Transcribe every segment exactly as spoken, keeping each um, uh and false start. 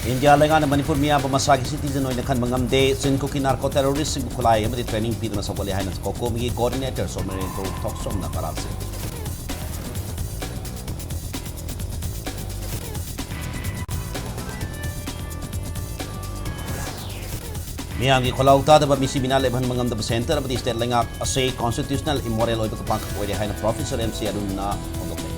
India ꯂꯩꯉꯥꯛꯅ ꯃꯅꯤꯄꯨꯔ ꯃꯤꯌꯥꯝꯕꯨ ꯃꯁꯥꯒꯤ citizen ꯑꯣꯏꯅ ꯈꯟꯕ ꯉꯝꯗꯦ꯫ ꯆꯤꯟ ꯀꯨꯀꯤ narco terrorist ꯁꯤꯡꯕꯨ ꯈꯨꯠꯂꯥꯏ ꯑꯃꯗꯤ training ꯄꯤꯗꯨꯅ ꯁꯧꯒꯠꯂꯦ ꯍꯥꯏꯅ COCOMI ꯒꯤ coordinator ꯁꯣꯃꯦꯟꯗ꯭ꯔ ꯊꯣꯛꯆꯣꯝꯅ ꯄꯔꯥ ꯁꯦꯝꯃꯤ꯫ ꯃꯤꯌꯥꯝꯒꯤ ꯈꯣꯜꯂꯥꯎ ꯇꯥꯗꯕ, ꯃꯤꯁꯤ ꯃꯤꯅꯥ ꯂꯦꯞꯍꯟꯕ ꯉꯝꯗꯕ centre ꯑꯃꯗꯤ state ꯂꯩꯉꯥꯛ ꯑꯁꯤ constitutional immoral ꯑꯣꯏꯕ ꯈꯨꯄꯥꯡꯈꯛ ꯑꯣꯏꯔꯦ ꯍꯥꯏꯅ Professor M C ꯑꯔꯨꯟꯅ ꯐꯣꯡꯗꯣꯛꯂꯦ꯫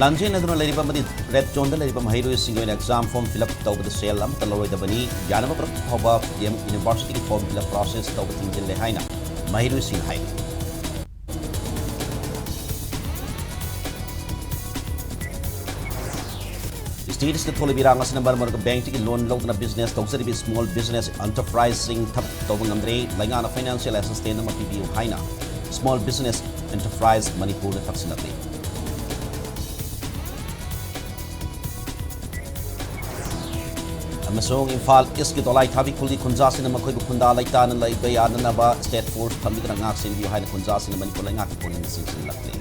ꯂꯥꯟꯖꯦꯟꯅꯗꯨꯅ ꯂꯩꯔꯤꯕ ꯑꯃꯗꯤ red zone ꯗ ꯂꯩꯔꯤꯕ ꯃꯍꯩꯔꯣꯏꯁꯤꯡꯒꯤ ꯑꯣꯏꯅ exam form fill up ꯇꯧꯕꯗ ꯁꯦꯜ ꯑꯃꯠꯇ ꯂꯧꯔꯣꯏꯗꯕꯅꯤ꯫ ꯌꯥꯅꯕ ꯄꯨꯔꯛꯄ ꯐꯥꯎꯕ D M University ꯒꯤ form fill up process ꯇꯧꯕ ꯊꯤꯡꯖꯤꯜꯂꯦ ꯍꯥꯏꯅ ꯃꯍꯩꯔꯣꯏꯁꯤꯡꯅ ꯍꯥꯏꯔꯤ꯫ State ꯑꯁꯤꯗ ꯊꯣꯛꯂꯤꯕ ꯏꯔꯥꯡ ꯑꯁꯤꯅ ꯃꯔꯝ ꯑꯣꯏꯔꯒ bank ꯇꯒꯤ loan ꯂꯧꯗꯨꯅ business ꯇꯧꯖꯔꯤꯕ small business enterprise ꯁꯤꯡ ꯊꯕꯛ ꯇꯧꯕ ꯉꯝꯗ꯭ꯔꯦ꯫ ꯂꯩꯉꯥꯛꯅ financial assistance ꯑꯃ ꯄꯤꯕꯤꯌꯨ ꯍꯥꯏꯅ Small Business Enterprise ꯃꯅꯤꯄꯨꯔꯗ ꯇꯛꯁꯤꯜꯂꯛꯂꯤ꯫ ꯑꯃꯁꯨꯡ ꯏꯝꯐꯥꯜ East ꯀꯤ ꯗꯣꯂꯥꯏ ꯊꯥꯕꯤ ꯈꯨꯜꯒꯤ ꯈꯨꯟꯖꯥꯁꯤꯡꯅ ꯃꯈꯣꯏꯕꯨ ꯈꯨꯟꯗꯥ ꯂꯩꯇꯥꯅ ꯂꯩꯕ ꯌꯥꯅꯅꯕ state force ꯊꯝꯕꯤꯗꯨꯅ ꯉꯥꯛ ꯁꯦꯟꯕꯤꯌꯨ ꯍꯥꯏꯅ ꯈꯨꯟꯖꯥꯁꯤꯡꯅ ꯃꯅꯤꯄꯨꯔ ꯂꯩꯉꯥꯛꯀꯤ ꯄꯨꯛꯅꯤꯡ ꯆꯤꯡꯁꯤꯜꯂꯛꯂꯤ꯫